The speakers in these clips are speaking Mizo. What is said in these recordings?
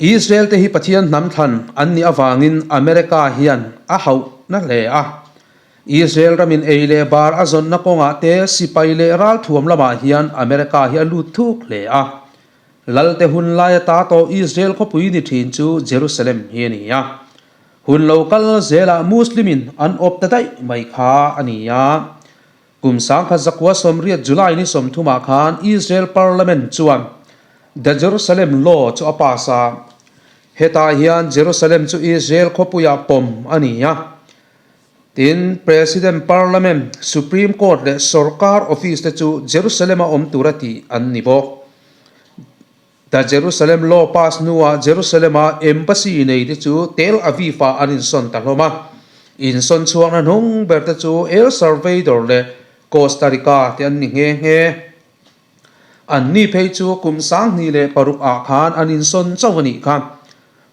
Israel te hi Pathian hnam thlan an nih avangin America hian a hauh na hle a. Israel ramin ei leh bar a zawnna kawngah te sipai leh ralthuam lamah hian America hi a lut thuk hle a. Lalte hun laia ta tawh Israel khawpui ni thin chu Jerusalem hi a ni a. Hun lo kal zelah Muslim-in an awp ta daih mai kha a ni a. Kum 1980 July ni 30 ah khan Israel Parliament chuan The Jerusalem Law chu a pass a. Hetah hian Jerusalem chu Israel khawpuiah pawm a ni a. Tin, President, Parliament, Supreme Court leh sorkar office te chu Jerusalem-a awm tura tih an ni bawk. The Jerusalem Law pass hnuah Jerusalem-a embassy nei te chu Tel Aviv-ah an insawn ta hlawm a. Insawn chhuakna hnung ber te chu El Salvador leh Costa Rica te an ni nghe nghe. Anni phei chu kum 2006 ah khan an insawn chauh a nih kha.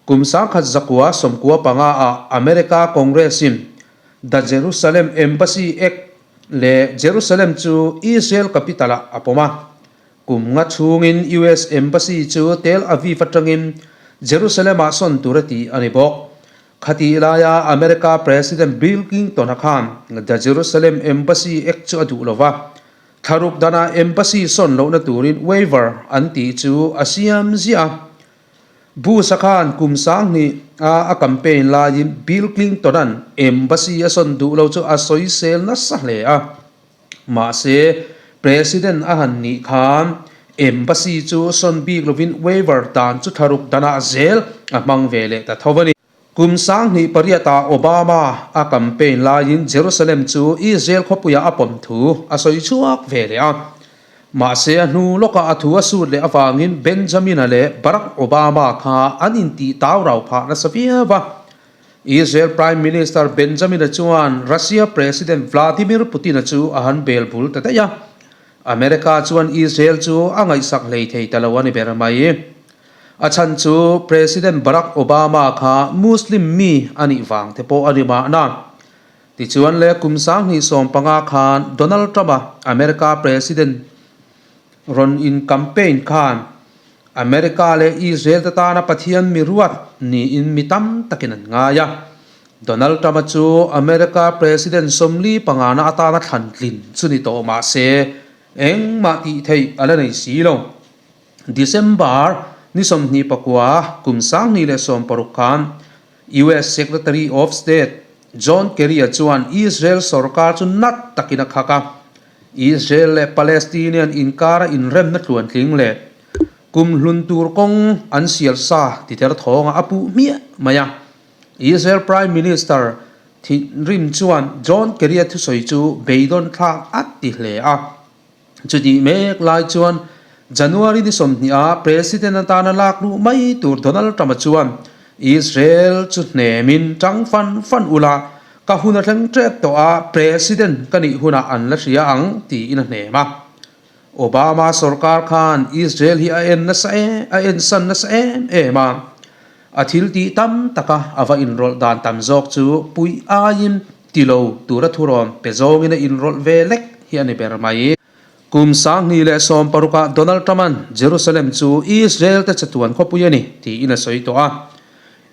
Kum 1995 ah America Congress-in The Jerusalem Embassy Act leh Jerusalem chu Israel capital-ah a pawm a. Kum nga chhungin US Embassy chu Tel Aviv atangin Jerusalem-ah sawn tur a ti a ni bawk. Khatih laia America President Bill Clinton-a khan The Jerusalem Embassy Act chu a duh lo va, thlaruk danah embassy sawn lohna turin waiver an tih chu a siam ziah a. Bush-a khan kum 2000 a a campaign laiin Bill Clinton-a'n embassy a sawn duh lo chu a sawisel nasa hle a. Mahse, President a han nih khan Embassy chu sawn bik lovin waiver dan chu thlaruk danah zel a hmang ve leh ta tho a ni. Kum 2008 ah Obama a campaign laiin Jerusalem chu Israel khawpuiah a pawm thu a sawi chhuak ve leh a. Mahse, a hnu lawkah a thu a sut leh avangin Benjamin-a leh Barack Obama kha an intih tau rau phah nasa viau a. Israel Prime Minister Benjamin-a chuan Russia President Vladimir Putin-a chu a han bel bul ta daih a. America chuan Israel chu a ngaihsak hlei thei ta lo a ni ber mai. A chhan chu President Barack Obama kha Muslim mi a nih vang te pawh a ni mahna. Tichuan le kum 2015 khan Donald Trump-a America President rawn in campaign khan America leh Israel te tana Pathian mi ruat niin mi tam takin an ngai a. Donald Trump-a chu America President 45na atana thlan tlin chu ni tawh mah se, engmah tih theih a la nei si lo. December ni 29 kum 2016 khan US Secretary of State John Kerry-a chuan Israel sorkar chu nat takin a khak a. Israel leh Palestinian inkara inremna tluantling leh kum hlun tur kawng an sial sa ti ter thawnga a puh hmiah mai a. Israel Prime Minister thinrim chuan John Kerry-a thusawi chu beidawn thlak a ti hle a. Chutih mek lai chuan January ni 20 ah President atana lak luh mai tur Donald Trump-a chuan Israel chu hnemin tang fan fan ula, ka hun a thleng tep tawh a, President ka nih hunah an la hria ang tiin a hnem a. Obama sorkar khan Israel hi a en nasa em a ensan nasa em em a, a thil tih tam taka a va inrawlh dan tam zawk chu puih aiin ti lo tura thurawn pe zawngin a inrawlh ve lek hi a ni ber mai. Kum 2016 ah Donald Trump-a'n Jerusalem chu Israel te chatuan khawpui a ni tiin a sawi tawh a.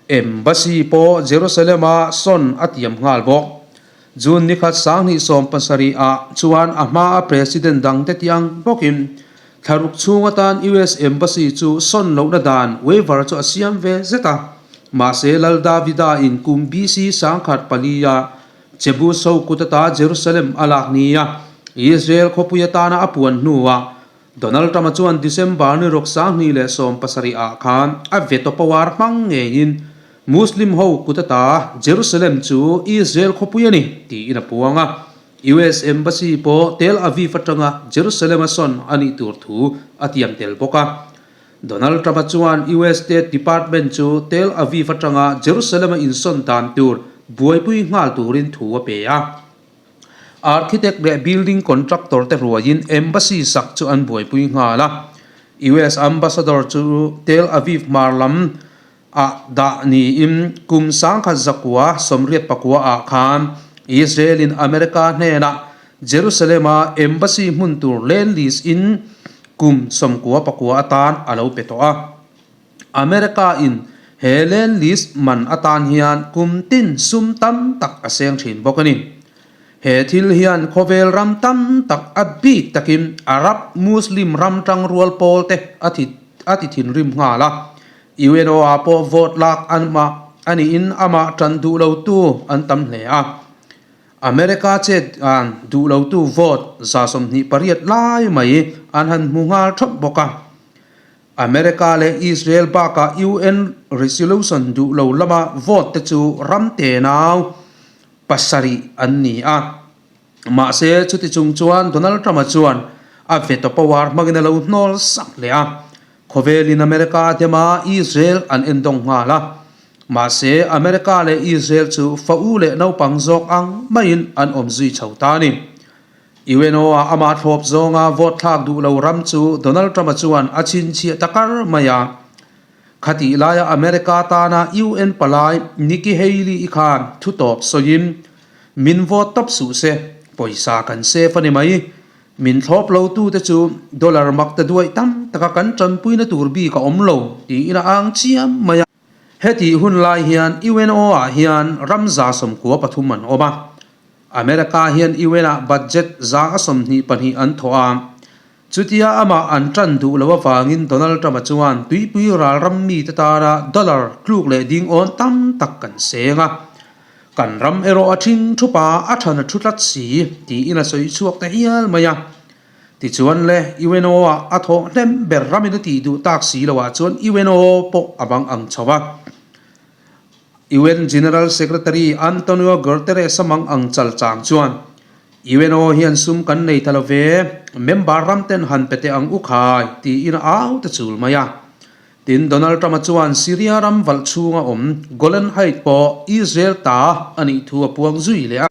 Embassy pawh Jerusalem-a sawn a tiam nghal bawk. June ni khat 2017 ah chuan a hmaa President dangte tiang bawkin thlaruk chhung atan US Embassy chu sawn lohna dan waiver chu a siam ve zet a. Mahse Lal Davida in kum BC 1004 ah Jebus ho kut ata Jerusalem a lak nia Israel khawpui atana a puan hnuah Donald Trump-a chuan December ni ruk 2017 ah khan a veto power hmang ngeiin Muslim ho kut ata Jerusalem chu Israel khawpui a ni tiin a puang a. US Embassy pawh Tel Aviv atanga Jerusalem a sawn a nih tur thu a tiam tel bawk a. Donald Trump-a chuan US State Department chu Tel Aviv atanga Jerusalem-a insawn dan tur buaipui nghal turin thu a pe a. Architect leh building contractor te ruaiin embassy sak chu an buaipui nghal a. US Ambassador chu Tel Aviv hmar lam ah dah niin kum 1989 ah khan Israel-in America hnenah Jerusalem-a embassy hmun tur land lease in kum 99 atan a lo pe tawh a. America in he Lend Lease man atan hian kum tin sum tam tak a seng thin bawk a ni. He thil hian khawvel ram tam tak a bik takin Arab Muslim ram tangrual pawl te a thi a ti thinrim nghal a. UNO ah pawh vote lak amah a niin amah tan duh lotu an tam hle a. America chet an duh lotu vote 28 lai mai an han hmu nghal thap bawk a. America leh Israel bakah UN resolution duh lo lama vote te chu ram tenau pasarih an ni a. Mahse, chuti chung chuan Donald Trump-a chuan a veto power hmangin a lo hnawl sak leh a. Khawvelin America a dem a, Israel an endawng nghal a. Mahse, America leh Israel chu fa u leh naupang zawk ang maiin an awm zui chho ta a ni. UNO-ah amah thlawp zawnga vote thlak duh lo ram chu Donald Trump-a chuan a chhinchhiah ta kar mai a. Khatih laia America tana UN palai Nikki Haley-i khan thu tawp sawiin, Min vote tawp suh se, pawisa kan save a ni mai. Min thlawp lotute chu dollar mak ta duaih tam taka kan tanpuina tur bik a awm lo, tiin a ang chiam mai a. Hetih hun lai hian UNO-ah hian ram 93 an awm a. America hian UN-ah budget 22% an thawh a. Chutia amah an tan duh loh avangin Donald Trump-a chuan tuipui ral ram mite tana dollar tluk leh ding awn tam tak kan seng a. Kan ram erawh a thing thup a, a than a thu tlat si, tiin a sawi chhuak ta hial mai a. Tichuan le, UNO-ah a thawh hnem ber ramin a tih duh tak si loah chuan UNO pawh a bang ang chho a. UN General Secretary Antonio Guterres a mang ang chal chang chuan, UNO hian sum kan nei ta lo ve, member ram ten han pe teh ang u khai, tiin a au ta chul mai a. Tin, Donald Trump-a chuan Syria ram valh chhunga awm Golan Heights pawh Israel ta a nih thu a puang zui leh a.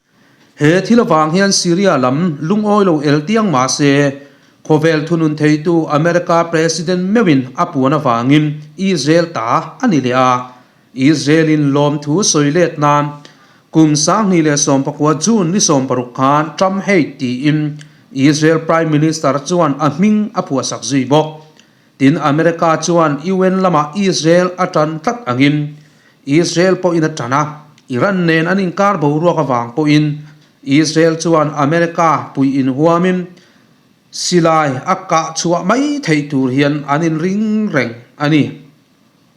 He thil avang hian Syria lam lungawi lo el tiang mah se, khawvel thunun theitu America President meuhin a puan avangin Israel ta a ni leh a. Israel-in lawmthu sawi let nan kum 2019 June ni 16 khan Trump hate tiin Israel Prime Minister chuan a hming a phuahsak zui bawk. Tin, America chuan UN lamah Israel a tan tlat angin Israel pawhin a tan a, Iran nen an inkar boruak avang pawhin Israel chuan America pui inhuamin silai a kah chhuah mai theih tur hian an inring reng a ni.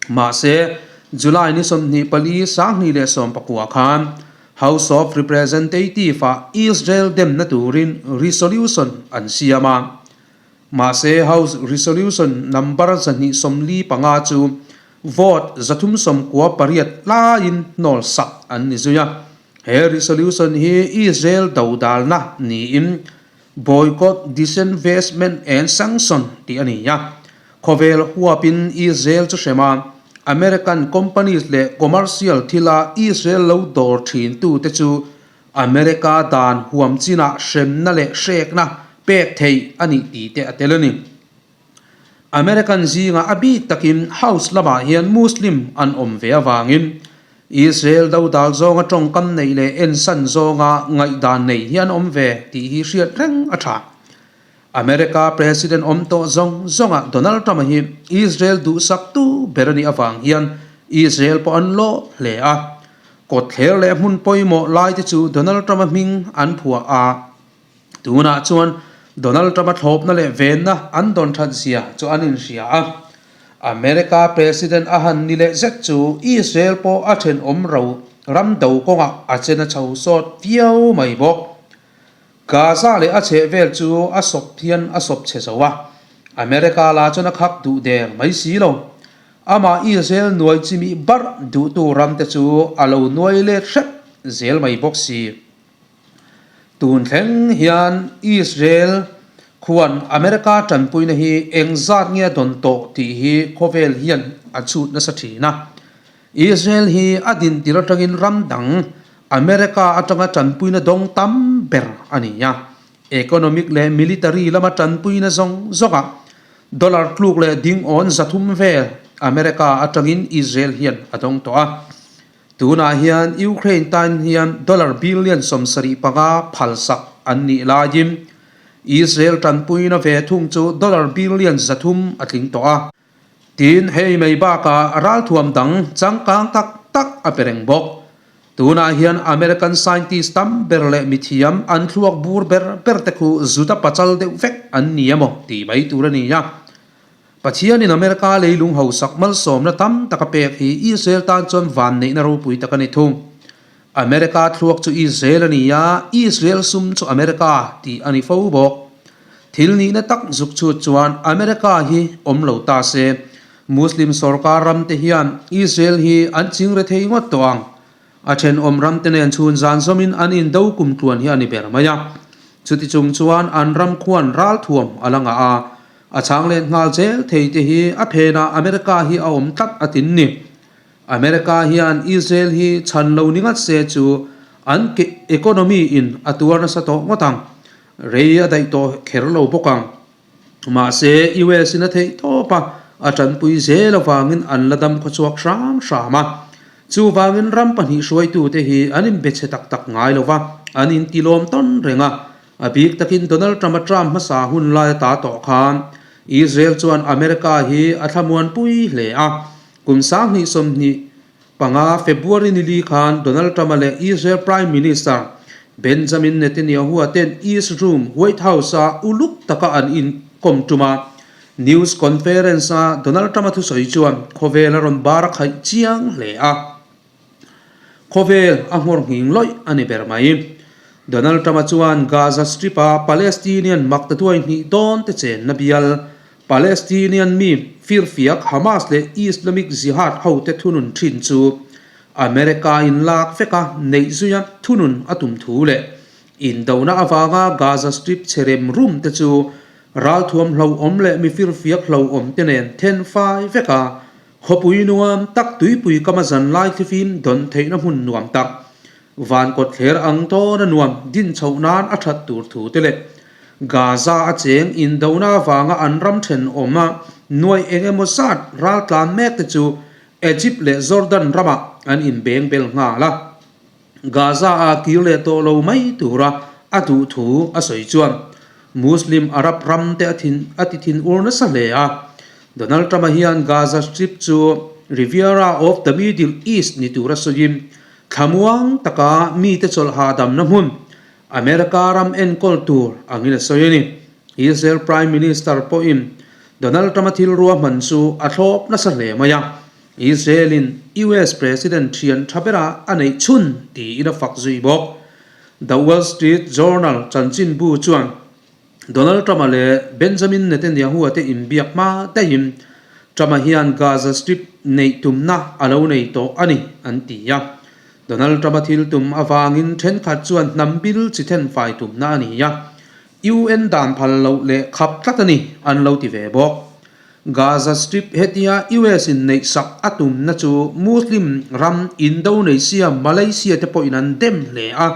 Mahse, July ni 24 2019 khan House of Representative-ah Israel demna turin resolution an siam a. Mahse, House Resolution number 245 chu vote 398 laiin hnawl sak an ni zui a. He resolution hi Israel dodalna niin Boycott, Disinvestment and Sanction tih a ni a. Khawvel huapin Israel chu hrem a, American companies leh commercial thila Israel lo dawr thintute chu America dan huam chinah hremna leh hrekna pek theih a nih tih te a tel a ni. American zingah a bik takin House lamah hian Muslim an awm ve avangin Israel dodal zawnga tawngkam neih leh ensan zawnga ngaihdan nei hi an awm ve tih hi hriat reng a tha. America President awm tawh zawng zawngah Donald Trump-a hi Israel duhsaktu ber a nih avang hian Israel pawh an lawh hle a. Kawtthler leh hmun pawimawh lai te chu Donald Trump-a hming an phuah a. Tunah chuan Donald Trump-a thlawpna leh venna an dawn that zia chu an inhria a. America President a han ni leh zet chu Israel pawh a thenawm ro ram do kawngah a chen a chho sawt viau mai bawk. Gaza leh a chhehvel chu a sawp hian a sawp chhe zo a, America la chuan a khak duh der mai si lo. Amah Israel nuai chimih barh duhtu ramte chu a lo nuai let hrep zel mai bawk si. Tun thleng hian Israel khuan America tanpuina hi eng zat nge a dawn tawh tih hi khawvel hian a chhut nasa thin a. Israel hi a dintir atangin ram dang, America atanga tanpuina dawng tam ber a ni a. Economic leh military lama tanpuina zawng zawngah dollar tluk leh ding awn 300 vel America atangin Israel hian a dawng tawh a. Tunah hian Ukraine tan hian dollar billion 75 phalsak an nih laiin Israel tanpuina ve thung chu dollar billion 300 a tling tawh a. Tin, hei mai bakah ralthuam dang changkang tak tak a pe reng bawk. Tunah hian American scientist tam ber leh mithiam an thluak bur ber ber te khu zuta pachal deuh vek an ni emaw tih mai tur a ni a. Pathianin America leilung hausak malsawmna tam tak a pek hi Israel tan chuan vanneihna ropui tak a ni thung. America thluak chu Israel a ni a, Israel sum chu America tih a ni fo bawk. Thil nihna tak zuk chhut chuan America hi awm lo ta se, Muslim sorkar ram te hian Israel hi an ching re thei ngawt tawh ang. A thenawm ram te nen chhun zan zawmin an indo kum tluan hi a ni ber mai a. Chuti chung chuan an ram khuan ralthuam a la ngah a, a chhang let nghal zel thei te hi a phenah America hi a awm tlat a tin ni. America hian Israel hi chhan lo ni ngat se chu an economy in a tuar nasa tawh ngawt ang. Rei a daih tawh kher lo bawk ang. Mahse, US in a theih tawp a, a tanpui zel avangin an la dam khawchhuak hram hram a. Chuvangin ram pahnih hruaitute hi an inbe chhe tak tak ngai lo va, an intilawm tawn reng a. A bik takin Donald Trump-a term hmasa hun lai ata tawh khan Israel chuan America hi a thlamuanpui hle a. Kum 2025 February nili khan Donald Trump-a leh Israel Prime Minister Benjamin Netanyahu-a ten East Room, White House-a uluk taka an inkawm tum a. News conference-a Donald Trump-a thusawi chuan khawvel a rawn bar a khaih chiang hle a. Khawvel a nghawr nghing lawih a ni ber mai. Donald Trump-a chuan Gaza Strip-a Palestinian maktaduai hnih dawn te chenna bial Palestinian mi firfiak Hamas leh Islamic Jihad hote thunun thin chu America in lak veka neih zuia thunun a tum thu leh indona avanga Gaza Strip chhe rem rum te chu ralthuam hlauhawm leh mi firfiak hlauhawm te nen then fai veka khawpui nuam tak tuipui kama zanlai thlifim dawn theihna hmun nuam tak Van kawtthler ang tawna nuam din chhoh nan a that tur thu te leh Gaza a cheng indona avanga an ram thenawm a nuaih eng emaw zat raltlan mek te chu Egypt leh Jordan ramah an inbeng bel nghal a. Gaza a kir leh tawh lo mai tura a duh thu a sawi chuan Muslim Arab ram te a thin a ti thin ur nasa hle a. Donald Trump-a hian Gaza Strip chu Riviera of the Middle East ni tura sawiin Thlamuang taka mite chawlh hahdamna hmun America ram enkawl tur angin a sawi a ni. Israel Prime Minister pawhin Donald Trump-a thil ruahman chu a thlawp nasa hle mai a, Israel-in US President thian tha bera a neih chhun tiin a fak zui bawk. The Wall Street Journal chanchinbu chuan Donald Trump-a leh Benjamin Netanyahu-a te inbiak hma daihin Trump-a hian Gaza Strip neih tumna a lo nei tawh a ni, an ti a. Donald Trump-a thil tum avangin thenkhat chuan hnam bil chi thenfai tumna a ni a, UN dan phal loh leh khap tlat a ni, an lo ti ve bawk. Gaza Strip hetia US-in neihsak a tumna chu Muslim ram Indonesia, Malaysia te pawhin an dem hle a.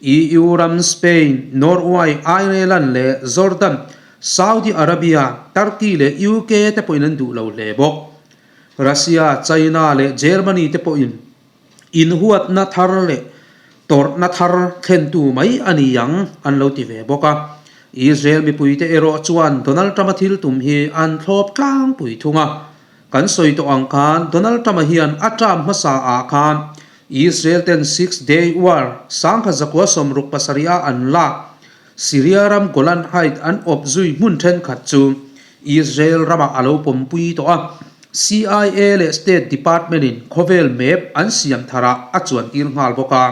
EU ram Spain, Norway, Ireland leh Jordan, Saudi Arabia, Turkey leh UK te pawhin an duh lo hle bawk. Russia, China leh Germany te pawhin inhuatna thar leh tawrhna thar thlentu mai a ni ang an lo ti ve bawk a. Israel mipuite erawh chuan Donald Trump-a thil tum hi an thlawp tlangpui thung a. Kan sawi tawh ang khan Donald Trump-a hian a term hmasa ah khan Israel ten Six Day War 1967 a an lak Syria ram Golan Height an awp zui hmun thenkhat chu Israel ramah a lo pawmpui tawh a, CIA leh State Department in khawvel map an siam tharah a chuantir nghal bawk a,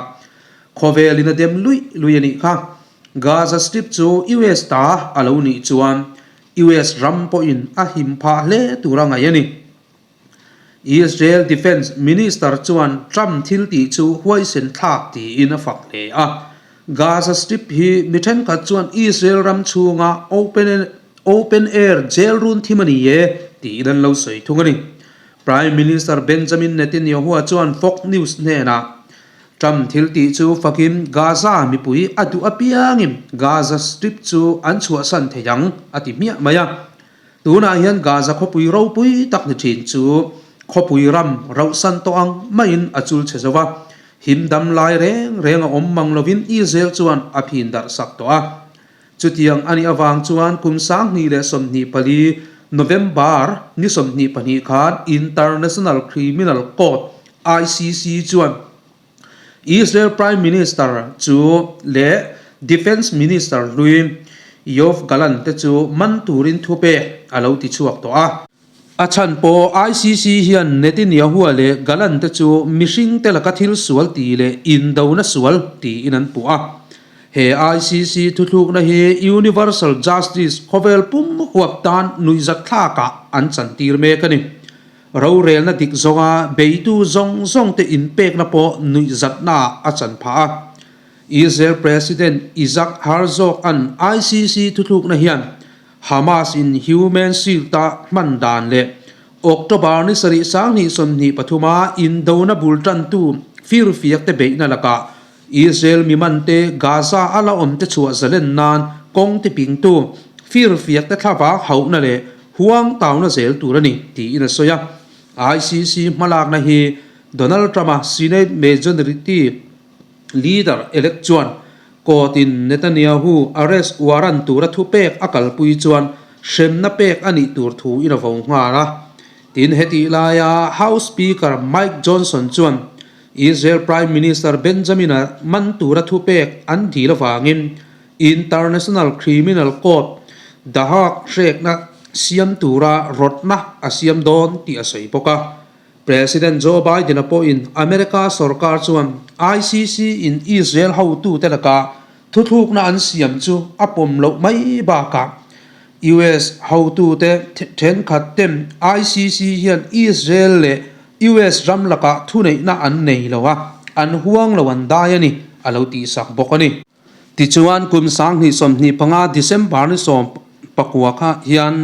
khawvel in a dem luih luih a nih kha. Gaza Strip chu US ta a lo nih chuan US ram pawhin a him phah hle tur a ngaih a ni. Israel Defence Minister chuan Trump thil tih chu huaisen thlak tiin a fak hle a. Gaza Strip hi mi thenkhat chuan Israel ram chhunga open open air jail run thim a ni e tiin an lo sawi thung a ni. Prime Minister Benjamin Netanyahu chuan Fox News hnenah Trump thil tih chu fakin Gaza mipui a duh apiangin Gaza Strip chu an chhuahsan thei ang a ti hmiah mai a. Tunah hian Gaza khawpui ropui tak ni thin chu khawpui ram rauhsan tawh ang maiin a chul chhe zo va, him dam lai reng reng a awm mang lovin Israel chuan a phin darh sak tawh a. Chutiang a nih avang chuan kum 2024. November ni 22 khan International Criminal Court, ICC, chuan Israel Prime Minister chu leh Defence Minister hlui Yoav Gallant te chu man turin thupek a lo ti chhuak tawh a. A chhan pawh ICC hian Netanyahu leh Gallant te chu mihring te laka thil sual ti leh indona sual tiin an puh a. He ICC thuthlukna hi Universal Justice khawvel pum huap tan nuihzat thlakah an chantir mek a ni. Rorelna dik zawnga beitu zawng zawngte inpekna pawh nuihzatnaah a chan phah a. Israel President Isaac Herzog-a'n ICC thuthlukna hian Hamas-in human shield-a hman dan leh October ni sarih 2023-a indona bul tantu firfiakte beihna lakah Israel mimante Gaza a la awmte chhuah zalen nan kawng tipingtu firfiakte thlavak hauhna leh huang tauna zel tur a ni, tiin a sawi a. ICC hmalakna hi Donald Trump-a Senate Majority Leader-elect chuan court-in Netanyahu arrest warrant tura thupek a kalpui chuan hremna pek a nih tur thu in a vo nghal a. Tin, hetih laia House Speaker Mike Johnson chuan Israel Prime Minister Benjamin-a man tura thupek an dil avangin International Criminal Court The Hague hrekna siam tura rawtna a siam dawn tih a sawi bawk a. President Joe Biden-a pawhin America sorkar chuan ICC-in Israel hotute lakah thuthlukna an siam chu a pawm loh mai bakah US hotute thenkhat ten ICC hian Israel leh US ram lakah thuneihna an nei lo a, an huang lo an dai a ni, a lo tihsak bawk a ni. Tichuan, kum 2025 December ni 19 kha hian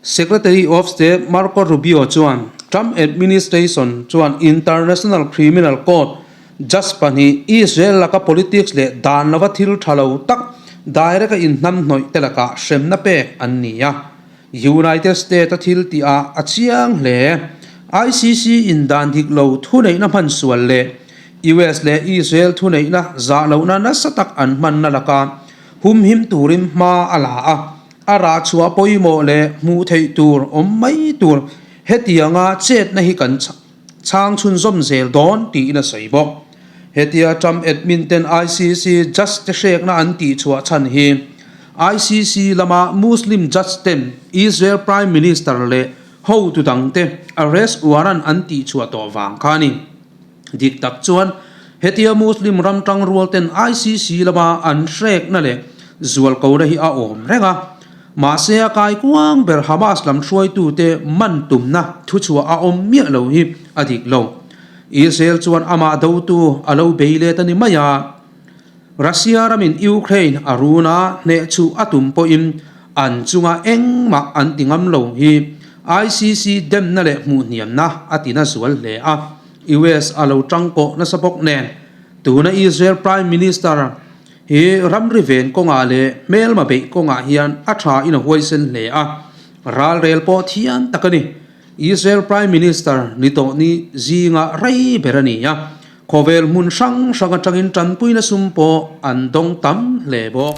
Secretary of State Marco Rubio chuan Trump administration chuan International Criminal Court judge pahnih Israel laka politics leh dan lova thil tha lo tak direct a inhnamhnawih te lakah hremna pek an ni a. United States a thil tih ah a chiang hle. ICC in dan dik lo thuneihna hman sual leh US leh Israel thuneihna zah lohna nasa tak an hmanna laka humhim turin hma a la a. A rah chhuah pawimawh leh hmuh theih tur awm mai tur hetianga chetna hi kan chhang chhunzawm zel dawn tiin a sawi bawk. Hetia Trump admin ten ICC judge te hrekna an tih chhuah chhan hi ICC lama Muslim judge ten Israel Prime Minister leh hotu dangte arrest warrant an tih chhuah tawh vang kha a ni. Dik tak chuan, hetia Muslim ram tangrual ten ICC lama an hrekna leh zualkona hi a awm reng a. Mahse a kaikuang ber Hamas lam hruaitute man tumna thuchhuah a awm miah lo hi a dik lo. Israel chuan amah dotu a lo bei let a ni mai a. Russia ramin Ukraine a run a, hnehchhuh a tum pawhin an chunga engmah an ti ngam lo hi ICC demna leh hmuhhniamna a ti na zual hle a. US a lo tang pawh nasa bawk nen, tuna Israel Prime Minister hi ramri ven kawngah leh hmelma beih kawngah hian a tha in a huaisen hle a, ralrel pawh thiam tak a ni. Israel Prime Minister ni tawh ni zinga rei ber a ni a, khawvel hmun hrang hrang atangin tanpuina sum pawh an dawng tam hle bawk.